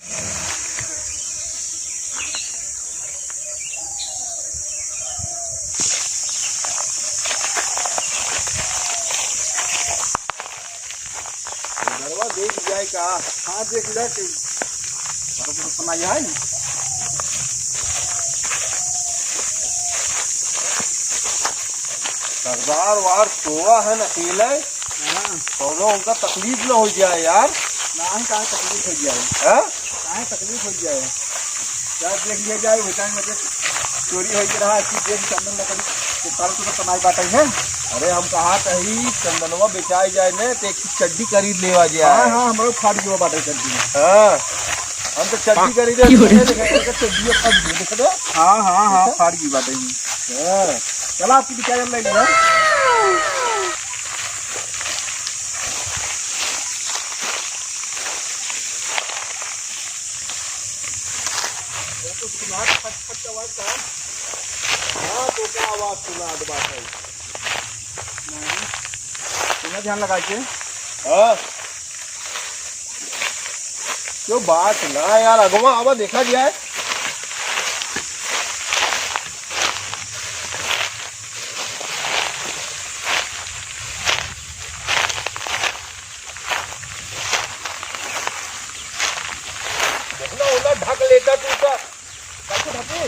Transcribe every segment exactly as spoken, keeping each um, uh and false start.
घरवा देख जाए का? हाँ, देख ले कि घरवा तो समा जाए। सरदार वार सोवा है न अकेले। हाँ। कौनो उनका तकलीफ न हो जाए यार। ना ही कहाँ तकलीफ हो जाए। हाँ? काहे तकलीफ हो गया है? क्या देख लिया जाए, वैसा ही मतलब चोरी हो गया रहा, ऐसी देख चंदन लकड़ी को काल को तो कमाई बात है। अरे हम कहा तही चंदनवा बेचाई जाए ने, तो एक चड्डी खरीद लेवा जाए। हाँ, हाँ, हमरो फाड़ गयो बाटे चड्डी। हाँ, हम तो चड्डी खरीदे, क्यों रे? देखे, देखे, चड्डी फाड़ गई, देखे तो? हाँ, हाँ, हाँ, देखा? फाड़ गई बाटे। हाँ, चला आपकी बिचारे ले लिया। ये तो सुनात फट फट आवाज का। हाँ, तो क्या आवाज सुनात बाटे? नहीं। सुना ध्यान लगा के। हाँ। क्यों बात ना यार, अगवा आवा देखा जाए। देखना होला ढक लेता तू का। कैसे ढके?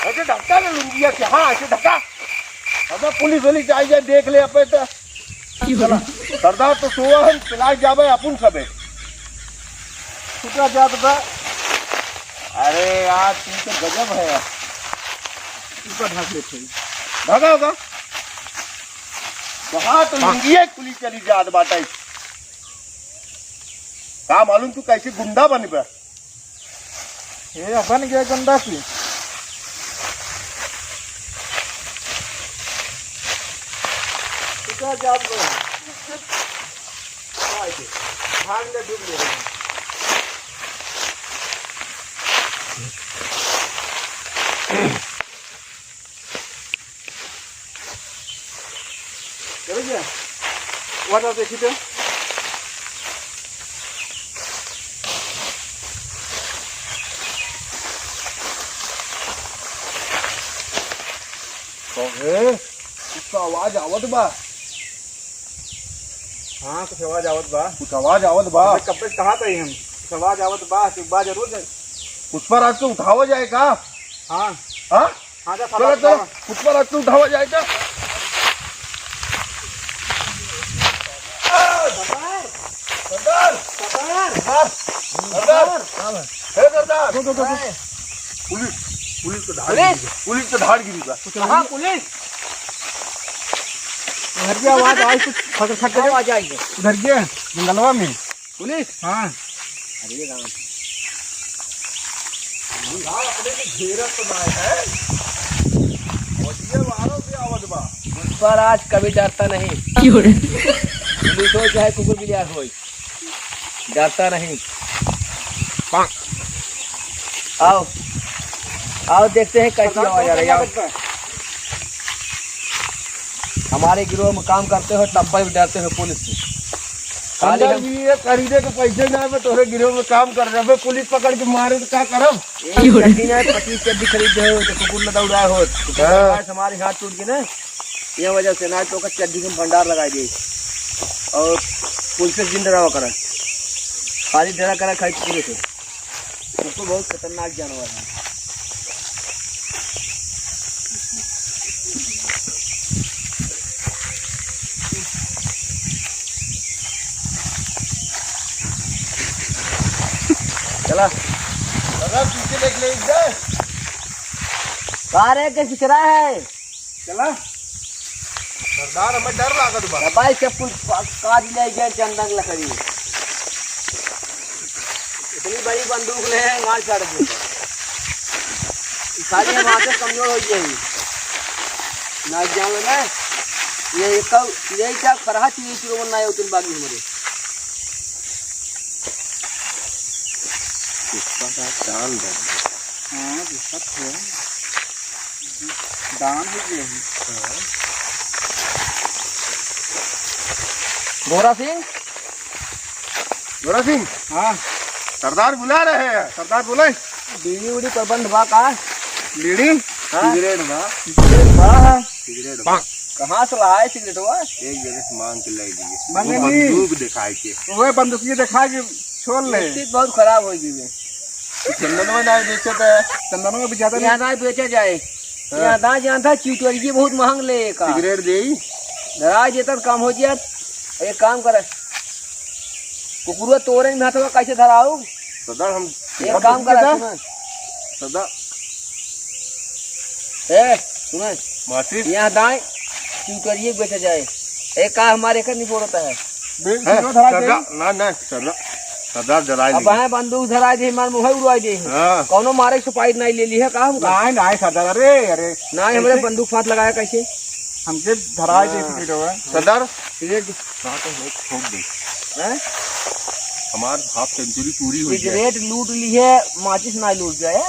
ऐसे ढकता ना लुंगिया से, हाँ, ऐसे ढका। अबे पुलिस वुलिस आई जाए, देख ले अपे तो। चला, सरदार तो सोवा है, चला जाबे अपन सबे। छुटा जात बा। अरे यार, तू तो गजब है यार। ऊपर ढक लेते हैं। ढका होगा। वहाँ तो लुंगिया खुली चली जात बाटे। का मालूम तू कैसे गुंडा बन बा? ये अपन के गुंडा की। इधर जा बे। आइए। भाग ले, डूब ले। चलो भैया, वाटर देखी तो। अरे, कुछ आवाज आवत बा। हाँ, कुछ आवाज आवत बा। कुछ आवाज आवत बा। अबे, कब से कहा था हम? कुछ आवाज आवत बा, कुछ बा जरूर। पुष्पा राज के उठावा जाए का? हाँ। हाँ? हाँ, जा, चलो, चलो, उठावा। पुष्पा राज के उठावा जाए का? सरदार! सरदार! सरदार! सरदार! सरदार! हे सरदार! दो, दो, दो, दो। पुलिस, पुलिस तो धाड़ पुलिस? गिरी बा। पुलिस तो धाड़ गिरी बा। कहाँ पुलिस? उधर की आवाज आई, कुछ खटर खटर। आवाज आई है। उधर के जंगलवा में। पुलिस? हाँ। अरे राम। बुढ़ा अपने के घेरत तो ना है। और ये मारो भी आवत बा। पुष्पा राज कभी डरता नहीं। क्यों रे? पुलिस हो चाहे कुकुर बिलार हो, डरता नहीं। आओ, आओ देखते हैं कैसी आवाज आ रही है। आओ। हमारे गिरोह में काम करते हो तब भी डरते हो पुलिस से। खाली अंदर हम भी ये खरीदे के पैसे ना है, तोहरे गिरोह में काम कर रहे हैं, पुलिस पकड़ के मारे तो का करब? एक चड्डी ना, पच्चीस चड्डी खरीदे हो तो कुकुर न दौड़ाए हो, तो हाँ। हमारे हाथ टूट गए ना, ये वजह से ना तो का चड्डी के भंडार लगाई दे और पुलिस से जिंदा रहा करा, खाली डरा करा खाई कुकुर से। कुकुर बहुत खतरनाक जानवर है। चला। दादा, पीछे देख ले इधर। का रे, के खिचरा है? चला। सरदार, हमें डर लागत बा। भाई, सब कुछ का-, काट ले गया चंदन लकड़ी। इतनी बड़ी बंदूक ले हैं, मार काट दे। खाली हम हाथ से कमजोर हो गए हैं। ना जान लेना। ये एक, यही क्या करहा चीज, चीज को ना है, उतनी बागी हमारे। इसका का चांद है। हाँ, दिक्कत है। दान हो गया है। हाँ। गोरा सिंह? गोरा सिंह? हाँ। सरदार बुला रहे हैं। सरदार बोले। बीड़ी उड़ी प्रबंध बा का? बीड़ी? हाँ। सिगरेट बा। सिगरेट बा। सिगरेट बा। कहाँ से लाए सिगरेटवा? एक जने से मांग के लाई दिए। मांगे वो नहीं। बंदूक दिखाए के। वह बंदूकिया दिखाए के छोड़ ले। स्थिति बहुत खराब हो गई है। चंदनवा ना बेचत है। चंदनवा भी ज्यादा यहाँ नहीं। ना बेचा जाए। हाँ। यहाँ ना जानता, चिटोरिये बहुत महंग ले का। सिगरेट देई? धरा जेतन काम हो जात। एक काम करे, कुकुरवा तोरे में हथवा कैसे धराऊ? सदा हम एक काम करा, सुना। सदा। ए, सुना। माचिस? यहाँ दाएं, चिटोरिये बेचा जाए। ए, का हमारे एक नहीं बोलता है। बिल हैं? सिगरेट धरा सरदा, जाई। ना, ना, सरदा, सरदा जराए अब नहीं। हैं बंदूक धराए दे, मार मुँह उड़वाए दे। हाँ। कौनो मारे के सुपारी नहीं ले ली है का हमका? नहीं, नहीं, सरदा, अरे, अरे। नहीं, हमरे कैसे? बंदूक फात लगाया कैसे? हमके धराए दे हाँ। सिगरेट हुआ। सरदार, सिगरेट। कहाँ तो है, ठोक दे। हैं? हमार हाफ सेंचुरी पूरी हुई है। सिगरेट लूट ली है, माचिस ना लूट जाए।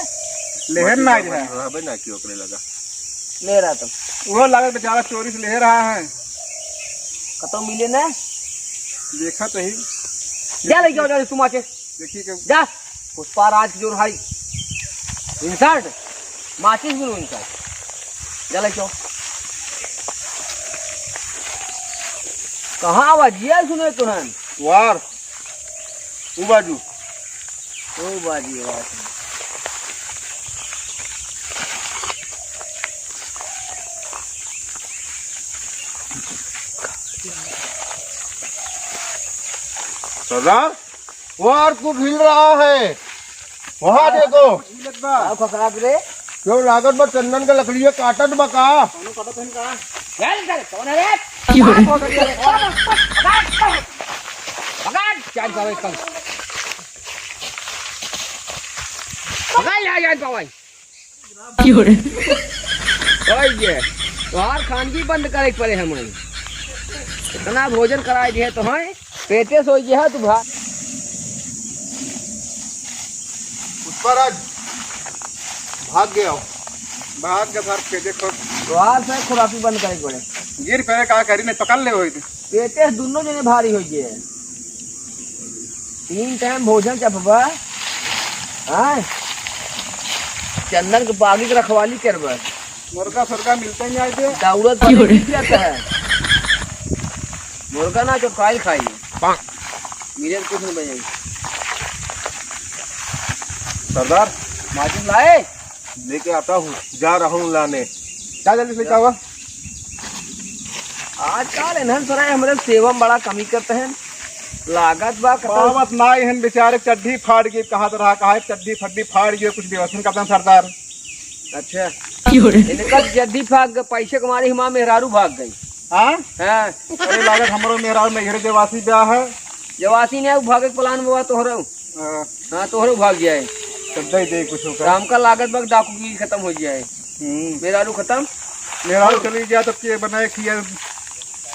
लेहर ना माचिस है। रहबे ना कि ओकरे लगा। ले रहा तो। वो लागत बेचारा चोरी से ले रहा है। कतौ मिले ना? देखा तो ही। जा ले जाओ, जा ले, तू माचिस। देखिए के जा। पुष्पा राज की जो भाई। Insult। माचिस भी नो insult। जा ले जाओ। कहाँ आवाजिया सुने तुरंत? वार। ऊ बाजू। ओ बाजी, वाह। सरदार, वो और कुछ हिल रहा है। वहाँ देखो। का खखरात रे? क्यों लागत बा चंदन के लकड़िया काटत बा का? कौनो काटत हन का? चल, चल, कौन है रे? क्यों रे? पकड़, पकड़, पकड़, चार सौ एक कम। पकड़ ले, आ जान पावाई। क्यों रे? ओए ये, तोहार खानगी बंद करे के पड़े हमें। इतना भोजन कराए दिए तो हैं, पेटे सोई गया है तू भा। पुष्पराज, भाग गया हो। भाग के साथ के देखो। तोहार से खुरापी बंद करे के पड़े। गिर पड़े का करी, नहीं पकड़ ले होई थे। पेटे से दुनो जने भारी होई गए। तीन टाइम भोजन चपबा, हाँ? चंदन के बागी के रखवाली करबा। मुर्गा सुर्गा मिलते नहीं आए थे। दौड़त क्यों रे? रहता है। मुर्गा ना तो काल खाई। मिले कुछ नहीं बजाई। सरदार, माचिस लाए? लेके आता हूँ, जा रहा हूँ लाने। जा जल्दी से लेके आवा। आजकल इन्हन सारे हमरे सेवा में बड़ा कमी करते हैं। लागत बा कतौ पावत ना इहन बेचारे चड्ढी फाड़ के कहा तो रहा, कहा चड्ढी फड्ढी फाड़ के कुछ व्यवस्था करते हैं सरदार। अच्छा। क्यों रे? इनका चड्ढी फाड़ के पैसे कमाने हिमा मेहरारू भाग गई। हाँ? हाँ। अरे लागत हमरो मेहरारू में घरे देवासी ब्याह है। देवासी ने भागे के प्लान में हुआ तोहरो। हाँ। हाँ, तोहरो भाग जाए। तब दे दे कुछ होकर। राम का लागत बग डाकू की खत्म हो जाए। हम्म। मेहरारू खत्म। मेहरारू चली गया तब के बनाए खिया।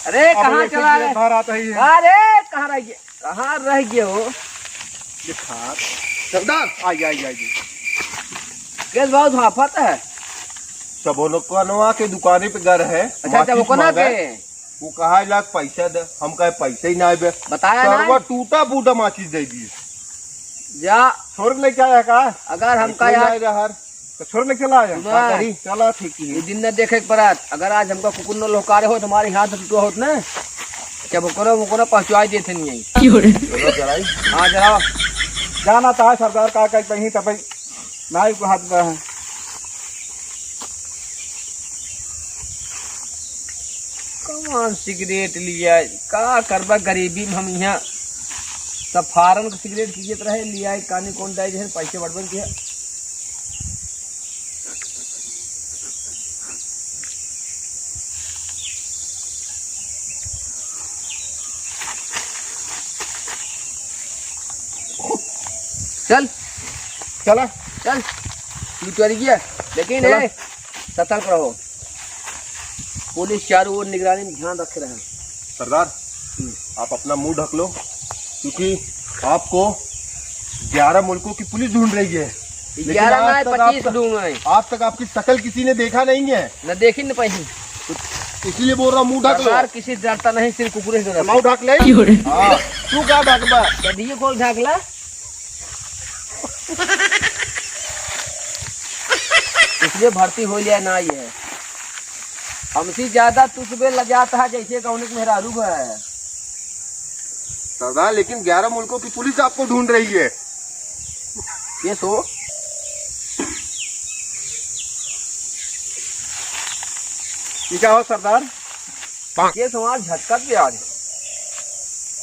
अरे, अब कहाँ ये चला फिर रहे? बाहर आता ही है। अरे, कहाँ रह गया? कहाँ रह गया हो? दिखा। सरदार, आ गया, आ गया, आ गया। गैस बहुत हाफत है। सबो लोग कनवा के दुकाने पे घर है। अच्छा, माचिस जब कोना मांगा है। के? वो कहा लाख पैसा दे, हम कहे पैसा ही ना आवे। बताया ना। सरवा टूटा फूटा माचिस दे दिए। जा। छोड़ के लेके आया का? अगर हमका पैसा याद नहीं आया हर, तो छोड़ लेके चला आया। सुना। का करी? चला ठीक ही ये है। दिन न देखे के पड़त। अगर आज हमका कुकुर न लोहकारे होत, हमारे हाथ से टूटा होत ना, जब ओकरो, ओकरो पहुँचवाई देते नहीं आई। चलो जराई। हाँ, जराओ। जाना था सरदार का, का कहीं तब नाई को हाथ में है। कौन सिगरेट लिया? का करबा गरीबी में हम यहाँ सब फॉरेन के सिगरेट पियत रहे, लिया कानी कौन डाई रहे, पैसे बढ़बन किया। चल। चला। चल। लुटेरिया, लेकिन चला। ए, सतर्क रहो। पुलिस चारों ओर निगरानी में ध्यान रखे रहे। सरदार, हम्म। आप अपना मुंह ढक लो, क्योंकि आपको ग्यारह मुल्कों की पुलिस ढूंढ रही है। लेकिन ग्यारह आज ना है, तक पच्चीस आपका, ढूंढ रहे हैं। आज तक आपकी शकल किसी ने देखा नहीं है। न देखी न पाई। इसीलिए बोल रहा हूँ, मुंह ढक लो। सरदार किसी से डरता नहीं, सिर्फ कुकुर से डरता। मुंह ढक ले। क्यों रे? हाँ, तू का ढकबा? गड्ढिए खोल ढाक ला। इसलिए भर्ती हो लिया ना ये। हमसे ज्यादा तुझ पे लजात है जैसे कौन एक मेहरारू है। सरदार, लेकिन ग्यारह मुल्कों की पुलिस आपको ढूंढ रही है। ये सो। ये क्या हो सरदार? ये समाज झटकत भी आज।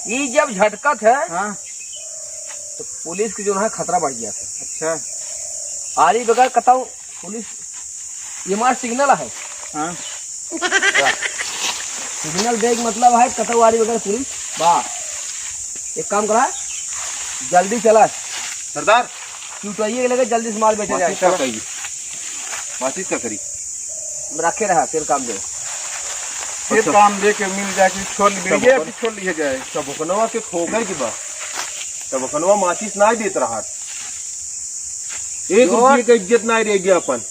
ई जब झटकत है, हाँ। तो पुलिस के जो है खतरा बढ़ गया था। अच्छा। आरी बगैर कतौ पुलिस, ये हमारा सिग्नल है। हाँ। सिग्नल देख मतलब है कतौ आरी बगैर पुलिस। वाह। एक काम करा, जल्दी चला। सरदार। चुटवाइए के लगे जल्दी से माल बेचे जाए। माचिस का करी? माचिस का करी? रखे रहा, फिर काम दे। फिर अच्छा। काम दे के मिल जाए कि छोड़, मिल गया कि छोड़ लिया जाए। चबुकनवा के खोकर की बात। चबुकनवा माचिस ना देत रहा। एक रुपये का इज्जत ना रह गया अपन।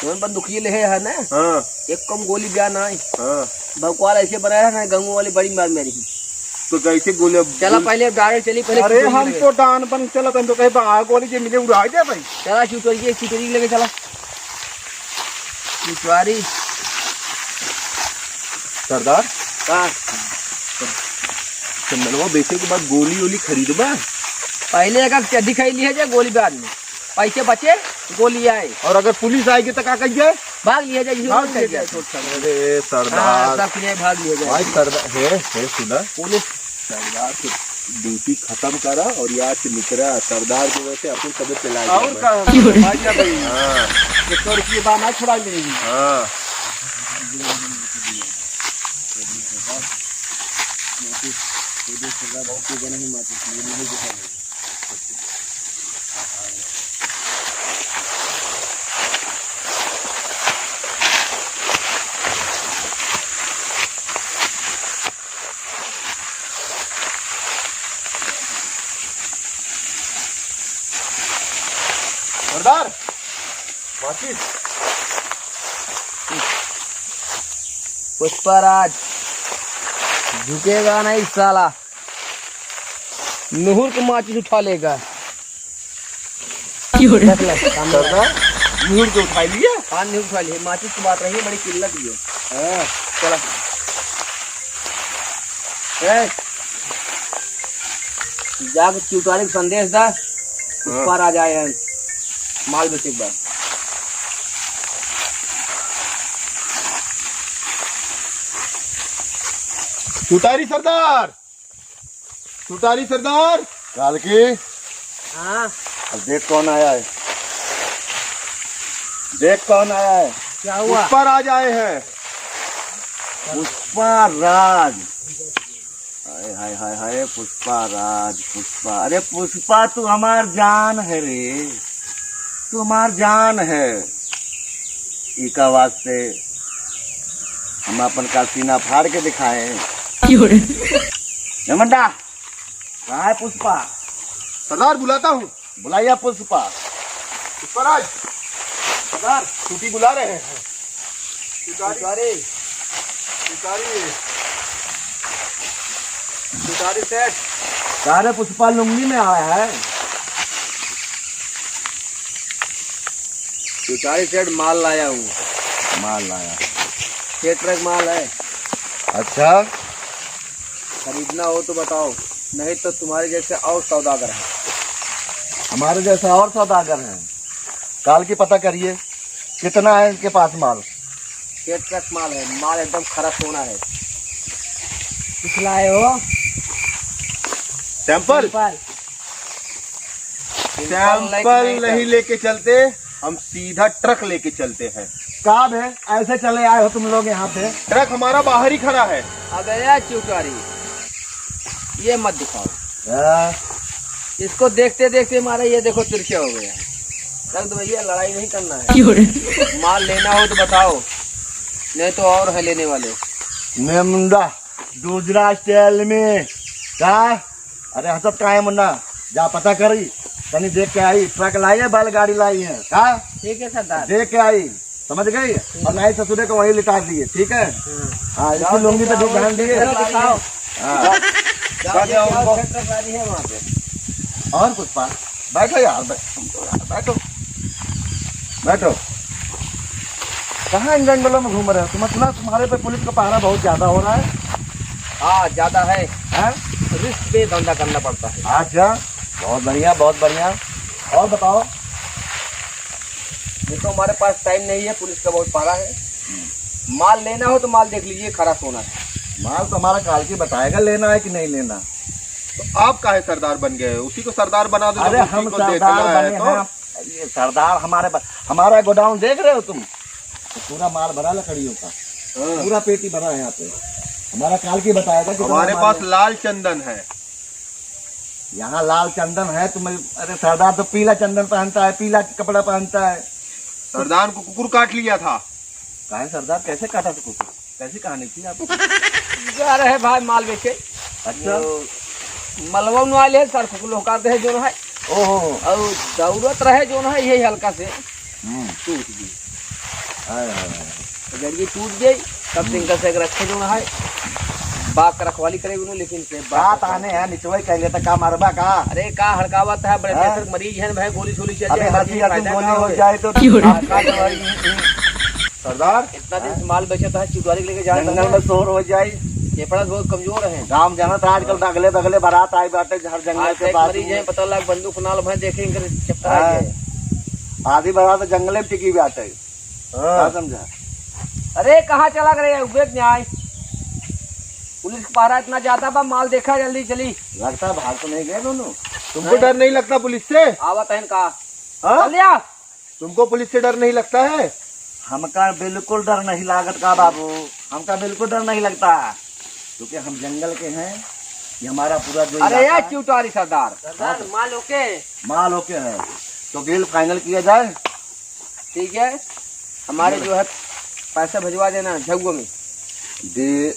जौन बंदूकिये लेहे है ना, हाँ। एक कम गोली बा नाहीं। हाँ। भौकाल ऐसे बनाया है ना, गंगू वाली बड़ी मार मेरी। तो कैसे गोली अब चला, पहले अब direct चली, पहले अरे, चुटोरी हम लगे। तो डान बन चला, तुम तो कहे बा, गोली जे मिले उड़ा दे भाई। चला, चुटोरी, चुटोरी लेके चला। चुटवारी। सरदार। का? चंदनवा बेचे के बाद गोली वोली खरीदबा? पहले एक आध चड्डी खाई ली है जे गोली बाद में। पैसे बचे, गोली आए। और अगर पुलिस आएगी तो का कहिए? भाग लिया जाए, जिसे भाग रोक लिया लिया जाए। जाए, छोड़ छाड़। अरे सरदार। हाँ, सब किनारे भाग लिया जाए। भाई सरदार, हे, हे सुना। पुलिस सरदार के ड्यूटी खत्म करा और यहाँ से निकरा। सरदार की वजह से अपन तबीयत चला गया और भाई। का? भाई क्या भाई? हाँ। एक सौ रुपये बा ना छुड़ा लेंगे। हाँ। सरदार, माचिस। पुष्पा राज, झुकेगा नहीं साला। नुहुर के माचिस उठा लेगा। क्यों रे? देख ले, सामने सरदार, नुहुर के उठा लिए? हाँ, नुहुर उठा लिए। माचिस की बात रही, बड़ी किल्लत ये। हाँ। चला। ए, जाके चुटारी के संदेश दा, हाँ। पुष्पा राज आए हैं, माल बेचे के बाद। चुटारी सरदार, चुटारी सरदार। कालकी। हाँ। अब देख कौन आया है, देख कौन आया है। क्या हुआ? पुष्पा राज आए हैं। पुष्पा राज। हाय, हाय, हाय, हाय, पुष्पा राज, पुष्पा। अरे पुष्पा, तू हमार जान है रे, तू हमार जान है। इका वास्ते हम अपन का सीना फाड़ के दिखाए। क्यों रे? ए मंडा, कहाँ है पुष्पा? सरदार, बुलाता हूँ। बुलाइए पुष्पा। पुष्पराज। सरदार। छुट्टी बुला रहे हैं। शिकारी। शिकारी। शिकारी। शिकारी सेठ। सारे पुष्पा लुंगी में आया है। शिकारी सेठ, माल लाया हूँ। माल लाया है। छह ट्रक माल है। अच्छा। खरीदना हो तो बताओ, नहीं तो तुम्हारे जैसे और सौदागर हैं। हमारे जैसे और सौदागर हैं। कालकी पता करिए, कितना है इनके पास माल। छह ट्रक माल है, माल एकदम खरा सोना है। कुछ लाए हो? सैंपल? सैंपल। सैंपल नहीं लेके चलते, हम सीधा ट्रक लेके चलते हैं। का बे, ऐसे चले आए हो तुम लोग यहाँ पे? ट्रक हमारा बाहर ही खड़ा है। अबे यार चुटारी, ये मत दिखाओ। हाँ। इसको देखते देखते हमारा ये देखो तिरछा हो गया। रख दो भैया, लड़ाई नहीं करना है। क्यों रे? माल लेना हो तो बताओ, नहीं तो और है लेने वाले। ने मुंडा, दूसरा स्टाइल में। का? अरे हंसत काहे मुन्ना? जा पता करी, तनी देख के आई, ट्रक लाई है, बैलगाड़ी लाई है, का? ठीक है सरदार। देख के आई, समझ गई? और नाई ससुरे को वहीं लिटा दिए, ठीक है? हाँ। हाँ, इसकी लुंगी पे भी ध्यान दिए। चलो दिखाओ। हाँ। जाओ, जाओ, जाओ, उनको। ट्रक गाड़ी है वहाँ पे। और पुष्पा, बैठो यार, बै-, बैठो, बैठो। कहाँ इन जंगलों में घूम रहे हो? तुम्हें सुना, तुम्हारे पे पुलिस का पहरा बहुत ज्यादा हो रहा है। हाँ, ज्यादा है। हैं? रिस्क पे धंधा करना पड़ता है। अच्छा, बहुत बढ़िया, बहुत बढ़िया। और बताओ। ये तो हमारे पास टाइम नहीं है, पुलिस का बहुत पहरा है। माल लेना हो तो माल देख लीजिए, खरा सोना है। माल तो हमारा काल की बताएगा लेना है कि नहीं लेना। तो आप काहे सरदार बन गए? उसी को सरदार बना दो, जब अरे उसी हम को सरदार देखना है बने तो। हैं, ये सरदार हमारे ब-, हमारा गोडाउन देख रहे हो तुम? तो पूरा माल भरा लकड़ियों का, हाँ। पूरा पेटी भरा है यहाँ पे। हमारा काल की बताएगा कितना हमारे माल पास है। लाल चंदन है। यहाँ लाल चंदन है तुम्हें? अरे सरदार तो पीला चंदन पहनता है, पीला कपड़ा पहनता है। सरदार को कुकुर काट लिया था। काहे सरदार, कैसे काटा था कुकुर? कैसी कहानी थी आपकी? जा रहे भाई माल बेचे। अच्छा। वो मलवा उनवा ले, सर को लोग कहते हैं जो है। ओहो। और दौड़त रहे जो है, यही हल्का से हम्म। टूट गई। हाय, हाय, हाय। जब ये टूट गई, तब हम्म। सिंगल से रखे जो है, बाग का रखवाली करे उन्होंने, लेकिन से बाग का ताने है, निचवाई कर लेता, का मारबा का? अरे का हड़कावत है, बड़े हाँ? प्रेशर मरीज हैं भाई, गोली सोली चल अबे जाए, हंसी मरीज हंसी फायदा गोली ना हो होवे। जाए तो हाँ, का दवाई? सरदार, इतना दिन से माल बेचत है, चिटवारी के लेके जाए जंगल में शोर हो जाई। फेफड़ा बहुत कमजोर है। गाँव जाना था आजकल, दगले दगले बारात आई बाटे, हर जंगल आज के एक पास मरीज में। है, पता लग बंदूक नाल भाई देखे इनकर चक्कर आ हाँ। जाए। आधी बारात जंगले में टिकी बाटे। हाँ। का समझा? अरे कहाँ चला गए उबेद न्याय? पुलिस का पहरा इतना ज्यादा बा, माल देखा जल्दी चली। लगता है भाग तो नहीं गए दोनों। तुमको डर नहीं लगता पुलिस से? आवत है इनका। हाँ? चल या। तुमको पुलिस से डर नहीं लगता है? हमका बिल्कुल डर नहीं लागत का बाबू, हमका बिल्कुल डर नहीं लगता, क्योंकि हम जंगल के हैं। ये हमारा पूरा जो अरे इलाका यार है। चिउटारी सरदार। सरदार, हाँ। माल ओके? माल ओके है, तो डील फाइनल किया जाए। ठीक है, हमारे जो है पैसा भिजवा देना झउआ में। दे,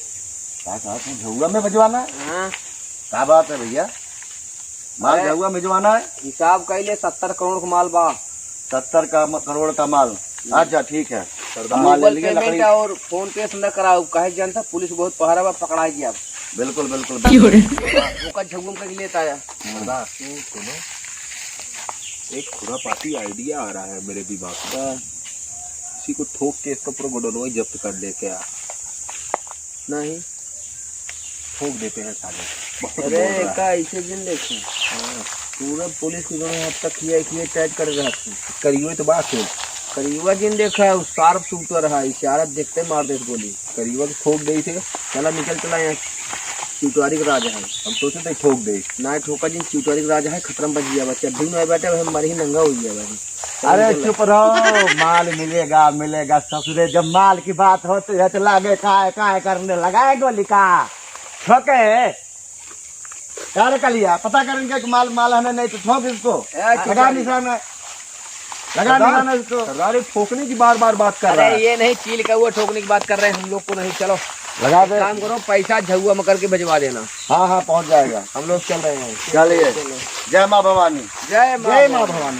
का कहा तू, झउआ में भिजवाना है? हाँ। का बात है भैया? माल अरे, झउआ भिजवाना है? हिसाब कइले, सत्तर करोड़ का माल बा। सत्तर का म-, करोड़ का माल। हम्म। अच्छा, ठीक है। सरदार, हम माल ले Google लिए, payment लकड़ी। और PhonePe से न कराओ, काहे जानता, पुलिस बहुत पहरा बा, पकड़ा गया। बिल्कुल, बिल्कुल, क्यों रे? बिल्कुल। ओका झउआ में कइले लेता है। सरदार, सुनो, एक खुरापाती idea आ रहा है मेरे दिमाग में। हाँ। इसी को ठोक के इसका पूरा गोडाउन जब्त कर लेते हैं। नहीं। ठोक देते हैं साले। बहुत अरे, बोल रहा है। का ऐसे जिन देखी? हाँ। पूरा पुलिस के जो है, अब तक खिया, खिया टाइट कर रहा था। करियो तो बात है। करियो जिन देखा है, वो sharp shooter है, इशारा देखते मार देते गोली। करियो के ठोक देई थे, चला निकल चला यहाँ। चिउटारी के राजा है। हम सोचे थे ठोक दे। ना ठोका जिन, चिउटारी के राजा है, खतरा में बच गया बा। चड्ढी में बैठे हुए, हम मरही नंगा हो गया बा। अरे चुप रहो, माल मिलेगा, मिलेगा। ससुरे, जब माल की बात होती है तो लागे काय काय करने लगा है गोली का। ठोके। यार कलिया, पता कर इनके कि माल, माल हमें नहीं तो ठोक इसको। ए, चुप लगा रहो। निशाना, लगा सरदार, निशाना इसको। सरदार, ये ठोकने की बार बार बात कर रहा है। अरे ये नहीं, चील का हुआ ठोकने की बात कर रहे हैं, हम लोग को नहीं। चलो लगा एक दे। काम करो, पैसा झउआ में करके भिजवा देना। हाँ, हाँ, पहुँच जाएगा। हम लोग चल रहे हैं। चलिए। चलो। जय माँ भवानी। जय माँ जय माँ भवानी। भवानी।